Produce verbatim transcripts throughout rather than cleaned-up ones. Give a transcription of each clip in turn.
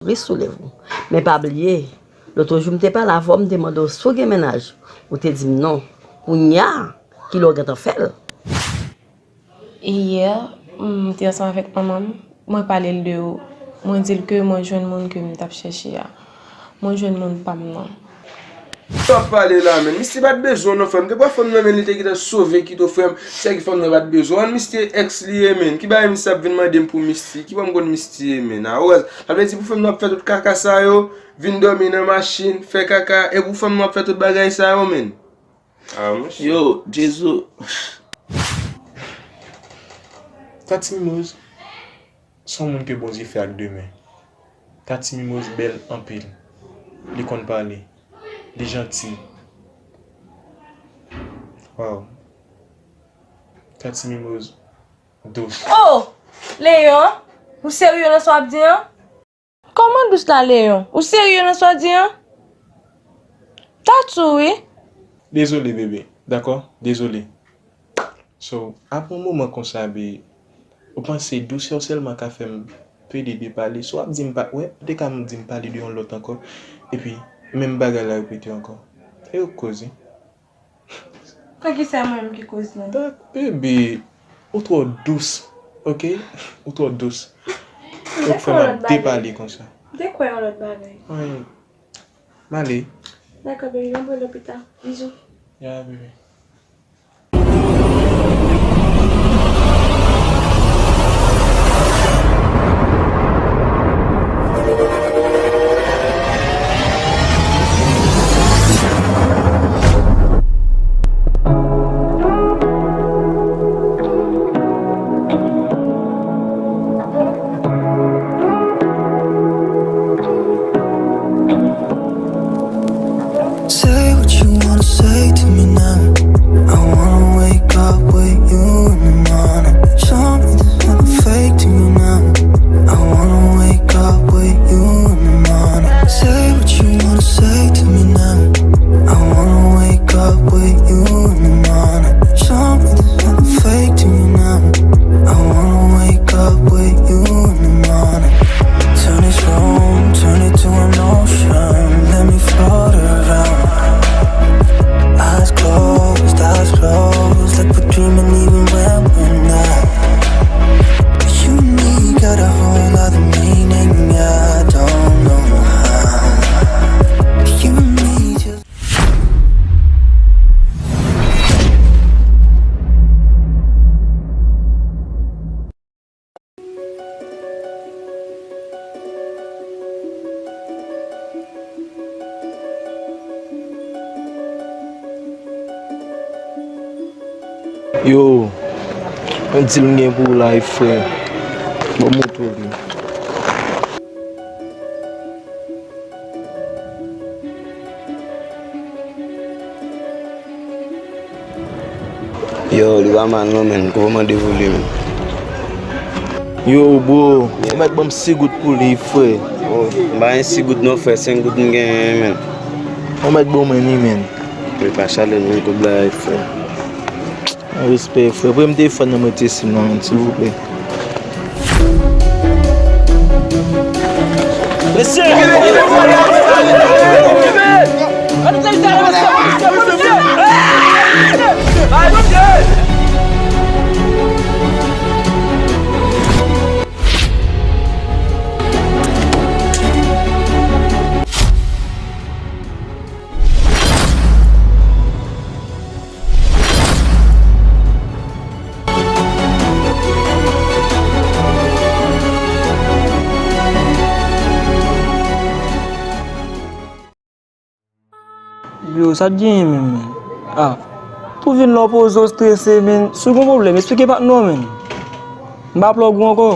Kris souleve w. Men pa bliye, lòt jou m te pale avè w, m te mande w si w gen mennaj. Ou te di m non. Kounye a, kilè w gentan fè l? Yè, m te ansanm avèk manman m. Mwen pale l de ou. Mwen di l ke mwen jwenn moun ke m t ap chèche a. Mwen jwenn moun pa m nan. Sa w ap pale la, menn? Misty pa t bezwen w non, frè m. Te pran fanm nan, menn, li te gentan sove kite w, frè m. Se ki fanm nan pa t bezwen w. Misty ex li ye, menn. Ki bagay misye ap vin mande m pou Misty? Ki bò m konn Misty ye, menn? A, ou wè, sa vle di pou fanm nan ap fè tout kaka sa yo, vin dòmi nan machin, fè kaka, e pou fanm nan ap fè tout bagay sa yo, menn? A, monchè. Yo, Djezo. Tati Mimoz, se yon moun ke Bondye fè ak de men. Tati Mimoz bèl anpil. Li konn pale. Li janti. Waw. Tati Mimoz dous. Oh! Leyon, ou serye nan sa w ap di an? Kòman dous la, Leyon? Ou serye nan sa w di an? Tatou, wi. Dezole, bebe. Dakò? Dezole. So, apre yon moman konsa, be, ou panse dousè w sèlman ka fè m pede de pale? So, w ap di m pa, wè, ou te ka di m pale de yon lòt ankò. Epi, menm bagay la repete ankò. E yo k koze. Pou ki sa mwen menm ki koz lan? Dak, bebe, ou twò dous, oke? Ou twò dous. Ou fè m ap depale konsa. M te kwè yon lòt bagay. Wi. M ale. Dakò, bebe, m ap wè w pita. Bizou. Ya, bebe. Say what you wanna say to me now. I wanna wake up with you in the morning. Show me there's nothing fake to me now. I wanna wake up with you in the morning. Say what you wanna say to me now. I wanna wake up with you in the morning. Show me there's nothing fake to me now. I wanna wake up with you in the morning. Turn this room, turn it to an ocean. Let me float around. Eyes closed, eyes closed. Like we're dreaming even when we're not. You and me got a whole other meaning. I don't know how. You and me just Yo, yon dil m gen pou ou la, wi, frè. Ban m montre w li. Yo, li pa mal non, menn. Kòman w mande pou li, menn? Yo, bro, ou mèt ban m sis goud pou li, frè. Oh, m pa gen sis goud non, frè. Senk goud m genyen, menn. Ou mèt ban mwen li, menn. Li pa chale non, tout bagay, frè. Respè, frè. Premye telefòn nan mwen te sim nan, silvouplè. Mesye! Yo, sa t genyen menm, menn? Ah, pou vin la w poze w strese, menn. Si w gen pwoblèm, eksplike patnè w, menn. M pa plòg ou ankò.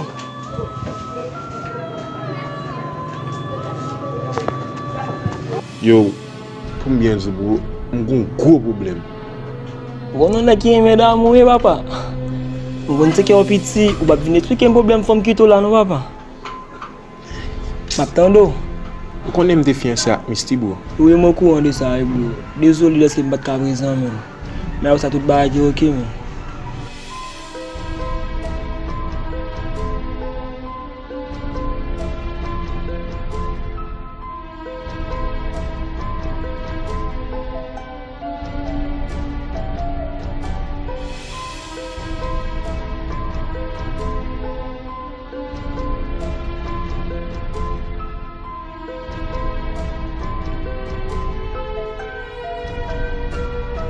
Yo, pou m byen di w, bro, m gon gwo pwoblèm. Ou konn yon nèg ki renmen damou, wi, papa. Ou konn se kè w piti, ou p ap vin eksplike m pwoblèm fanm kite w la, non, papa. M ap tande w. Ou konnen m te fiyanse ak Misty, bro. Wi, m okouran de sa, wi, bro. Dezole dèske m pa t ka prezan, menn. Men apre sa, tout bagay te oke, menn.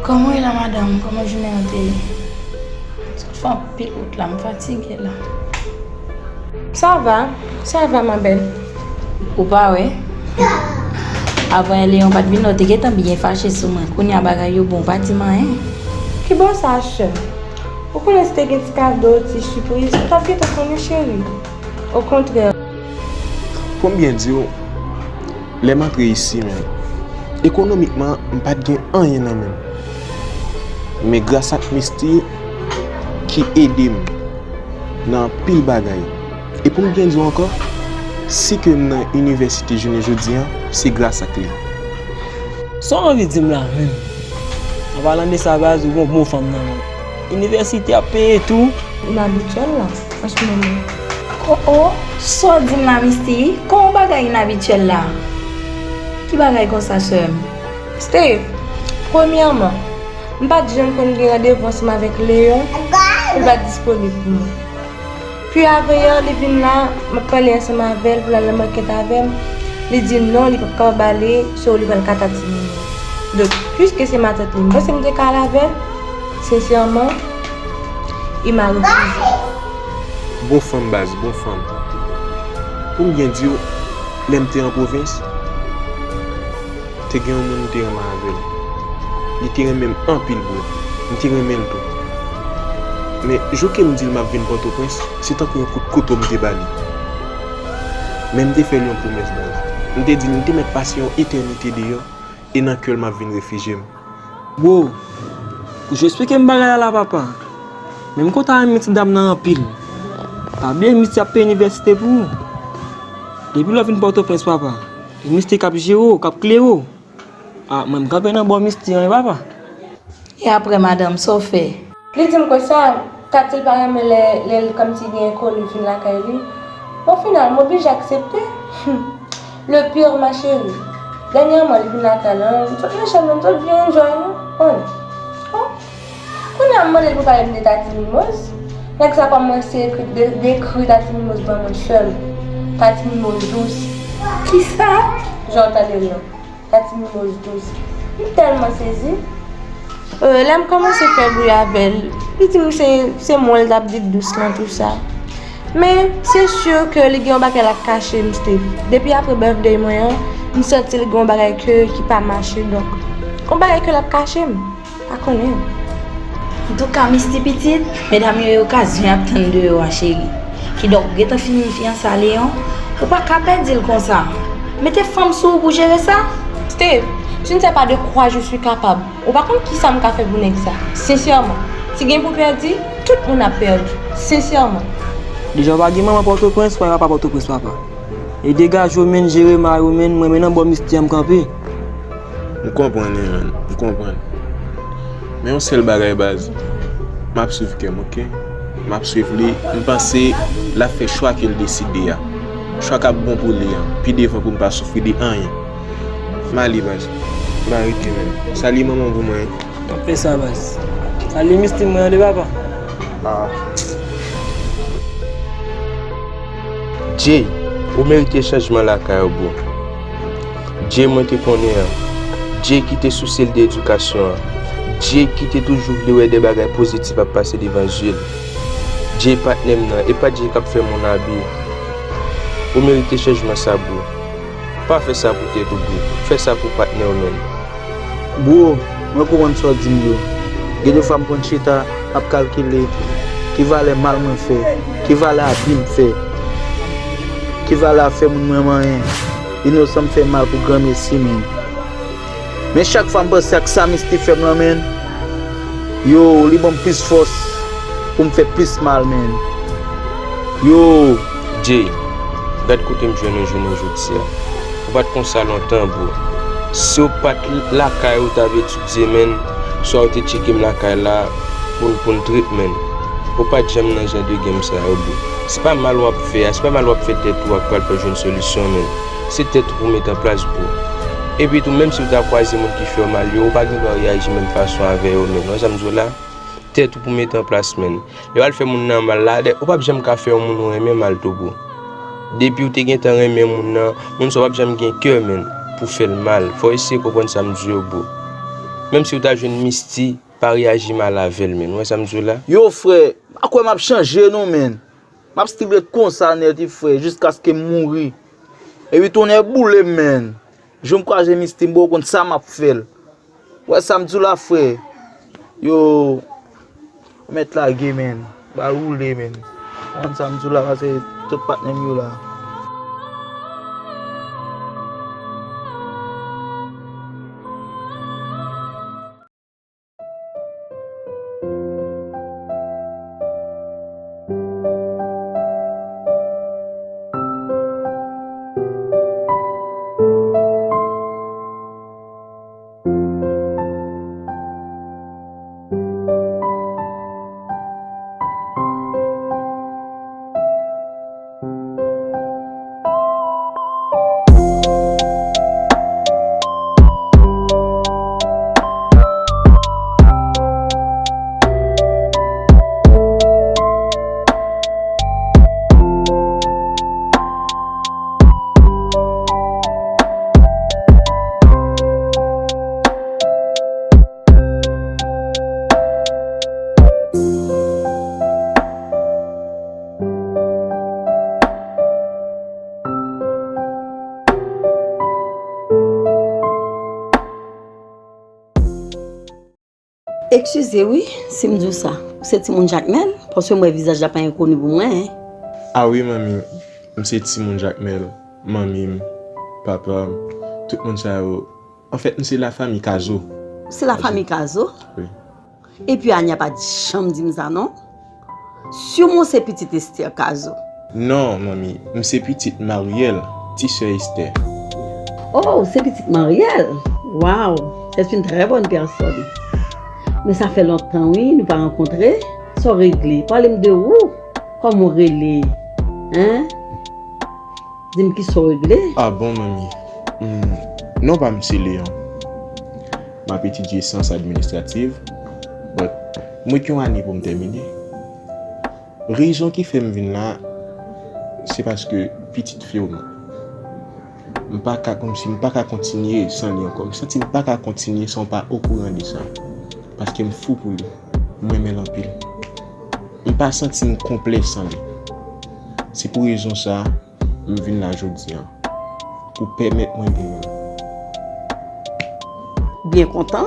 Kòman w ye la, madanm? Kòman jounen an te ye? M sot fè anpil wout la, m fatige la. Sa va, sa va, ma belle. Ou pa wè? Avan yè Leon pa t vin la, w te gentan byen fache sou mwen. Kounye a bagay yo bon, w pa di m anyen. Ki bò sa, sè m? Ou konnen si te gen ti kado, ti sipriz, ou t ap gentan konnen, cheri. Okontrè. Pou m byen di w, lè m antre isi, men, ekonomikman, m pa t gen anyen nan men m. Men gras ak Misty ki ede m nan anpil bagay. E pou m byen di w ankò, si ke m nan inivèsite jounen jodi a, se gras ak li. Sa w anvi di m la menm? An palan de sa, baz, ou gon bon fanm nan men w. Inivèsite ap peye tou. Inabityèl la, an se moman. O, o, sa w di m la, Misty? Kòman bagay inabityèl la? Ki bagay konsa, sè m? Steve, premyèman, m pa t janm konn gen randevou ansanm avèk Leon, pou l pa t disponib pou mwen. Pi avanyè, li vin la, m ap pale ansanm avè l pou l al nan makèt avè m. Li di non, li p ap kapab ale, so li pral ka Tati Mimoz. Donk, piske se matant li, m panse m te ka al avè l. Sensèman, li mal refize. Bon fanm, baz, bon fanm. Pou m byen di w, lè m te an pwovens, te gen yon moun m te renmen avè l. Li te renmen m anpil, bro. M te renmen l tou. Men, jou ke m di l m ap vin Pòtoprens, se tankou yon kout kouto m te ba li. Men m te fè l yon pwomès, baz. M te di l m te mèt pase yon etènite deyò, e nan kè l m ap vin refijye m. Bro, ou jis eksplike m bagay la la, papa. Men m kontan renmen ti dam nan anpil. Pa bliye Misty ap peye inivèsite pou ou. Depi lè w vin Pòtoprens, papa, e Misty k ap jere w, k ap klere w. A, mwen m kanpe nan bò Misty an wi, papa. E apre, madanm, sa w fè? Li di m konsa, Tati l pa renmen lè, lè l kòmsi gen enkoni vin lakay li. Bon, final, m oblije aksepte. Le pire, ma chérie. Dènyèman, li vin lakay la, m sot nan chanm nan, m sot byen enjoy, non? Bon. Bon. Kounye a, m mande l pou pale m de Tati Mimoz. Nèg sa kòmanse ekri, de-, dekri Tati Mimoz ban mwen sè m. Tati Mimoz dous. Kisa? Jan w tande l lan. Tati Mimoz dous. M tèlman sezi. Euh, lè m kòmanse fè bri avè l, li di m se, se mwen l t ap di dous lan, tou sa. Men, se si ke li gen yon bagay l ap kache m, Steve. Depi apre birthday mwen an, m santi l gen yon bagay ke, ki pa mache, donk, yon bagay ke l ap kache m. Pa konnen. Antouka, Misty pitit, medam yo, yo ka zen ap tann deyò a, cheri. Kidonk, ou gentan fini fiyanse a Leon, ou pa ka pèdi l konsa. Mete fanm sou ou pou jere sa. Steve, tu ne sais pas de quoi je suis capable. Ou pa konn kisa m ka fè pou nèg sa. Sensèman, si gen pou pèdi, tout moun ap pèdi. Sensèman. Deja, ou pa gen manman Pòtoprens, ou pa gen papa Pòtoprens, papa. E degaje w, menn, jere mari w, menn, mwen, men nan bò Misty a m kanpe. M konprann, wi, menn, m konprann. Men yon sèl bagay, baz, m ap swiv kè m, oke? M ap swiv li, m panse l ap fè chwa ke l deside a. Chwa k ap bon pou li an, pi devan pou m pa soufri de anyen. M ale, baz. M arete, menn. Salye manman w pou mwen, wi. M ap fè sa, baz. Salye Misty mwen an de papa. Ah. Jay, ou merite chanjman lakay ou, bro. Jay mwen te konnen an. Jay ki te sousye l de edikasyon an. Jay ki te toujou vle wè de bagay pozitif ap pase devan zye l. Jay patnè m nan, e pa Jay k ap fè moun abiyè. Ou merite chanjman sa, bro. Pa fè sa pou tèt ou, bro. Fè sa pou patnè w, menn. Bro, mwen konprann sa w di m yo. Gen de fwa m konn chita, m ap kalkile ki valè mal mwen fè, ki valè abi m fè, ki valè ap fè moun mwen anyen, inosan m fè mal pou granmesi, menn. Men chak fwa m panse ak sa Misty fè m lan, menn, yo, li ban m plis fòs pou m fè plis mal, menn. Yo! Jay, gad kote m jwenn ou jounen jodi a. Ou pa t konsa lontan, bro. Si w pa t lakay ou t ap etidye, menn, swa ou te tcheke m lakay la pou n, pou n trip, menn. Ou pa t janm nan jan de game sa yo, bro. Se pa mal w ap fè a, se pa mal w ap fè tèt ou a k pral fè w jwenn solisyon, menn. Se tèt ou pou w met an plas, bro. Epi tou, menm si w ta kwaze moun ki fè w mal yo, ou pa gen dwa reyaji menm fason avè yo, menn. Ou wè sa m di w la? Tèt ou pou mete an plas, menn. Lè w al fè moun nan mal la, ou p ap janm ka fè yon moun ou renmen mal tou, bro. Depi w te gentan renmen moun nan, moun sa w p ap janm gen kè, menn, pou fè l mal. Fò w eseye konprann sa m di w yo, bro. Menm si w ta jwenn Misty, pa reyaji mal avè l, menn. Ou wè sa m di w la? Yo, frè, m pa kwè m ap chanje non, menn. M ap still ret konsa nèt, wi, frè, jiskaske m mouri. Epi tonnè boule m, menn. Jou m kwaze Misty, m poko konn sa m ap fè l. Ou wè sa m di w la, frè? Yo, ou mèt lage, menn. Bal woule, menn. Ou konn sa m di w la, pase tout patnè m yo la. Eskize wi, si m di w sa. Ou se timoun Jakmèl? Paske m wè vizaj la pa enkoni pou mwen, en. A wi, manmi. M se timoun Jakmèl. Manmi m, papa m, tout moun sa yo. Anfèt, m se lafanmi Kazo. Ou se lafanmi Kazo? Wi. Epi Ania pa t janm di m sa, non? Siman w se pitit Esther Kazo. Non, manmi, m se pitit Mariel, ti sè Esther. Oh, ou se pitit Mariel? Wow, c'est une très bonne personne. Men sa fè lontan, wi, nou pa rankontre. Sa w regle? Pale m de ou. Kòman w rele? Hein? Di m kisa w regle? Ah bon, manmi. Hmm, non pa m se Léon. M ap etidye syans administrativ, but m ret yon ane pou m tèmine. Rezon ki fè m vin la, se paske pitit fi w nan. M pa ka, kòmsi m pa ka kontinye san li ankò. M santi m pa ka kontinye san w pa okouran de sa. Paske m fou pou li. M renmen l anpil. M pa santi m konplè san li. Se pou rezon sa a, m vin la jodi an. Pou pèmèt mwen genyen l. Byen kontan.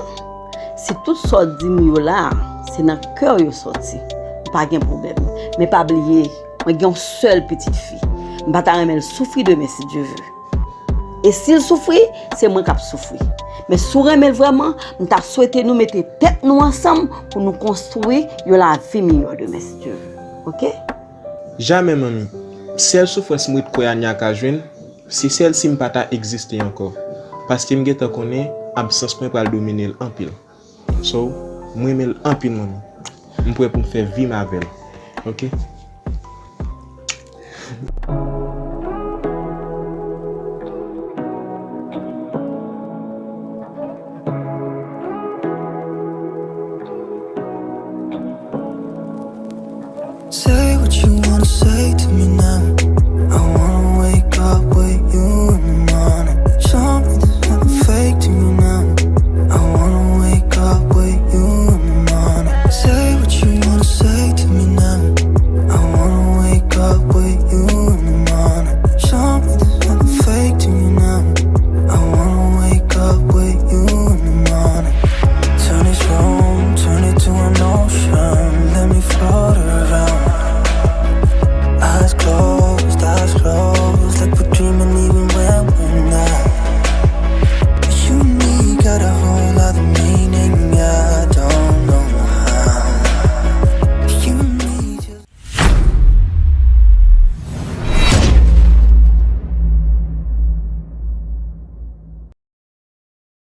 Si tout sa w di m yo la a, se nan kè w yo sòti, m pa gen pwoblèm. Men pa bliye, mwen gen yon sèl pitit fi. M pa ta renmen l soufri demen, si Dye ve. E si l soufri, se mwen k ap soufri. Men si w renmen l vrèman, m ta swete nou mete tèt nou ansanm pou nou konstwi yon lavi miyò demen, si Dye ve. Oke? Jamè, manmi. Sèl soufrans m ret kwè Ania ka jwenn, se sèl si m pa ta egziste ankò. Paske m gentan konnen absans mwen pral domine l anpil. So, m renmen l anpil, manmi. M prè pou m fè vi m avè l. Oke? Say what you wanna say to me now. I wanna wake up with you in the morning. Show me there's nothing fake to me now. I wanna wake up with you in the morning. Say what you wanna say to me now. I wanna wake up with you in the morning. Show me there's nothing fake to me now. I wanna wake up with you in the morning. Turn this room, turn it to an ocean. Let me float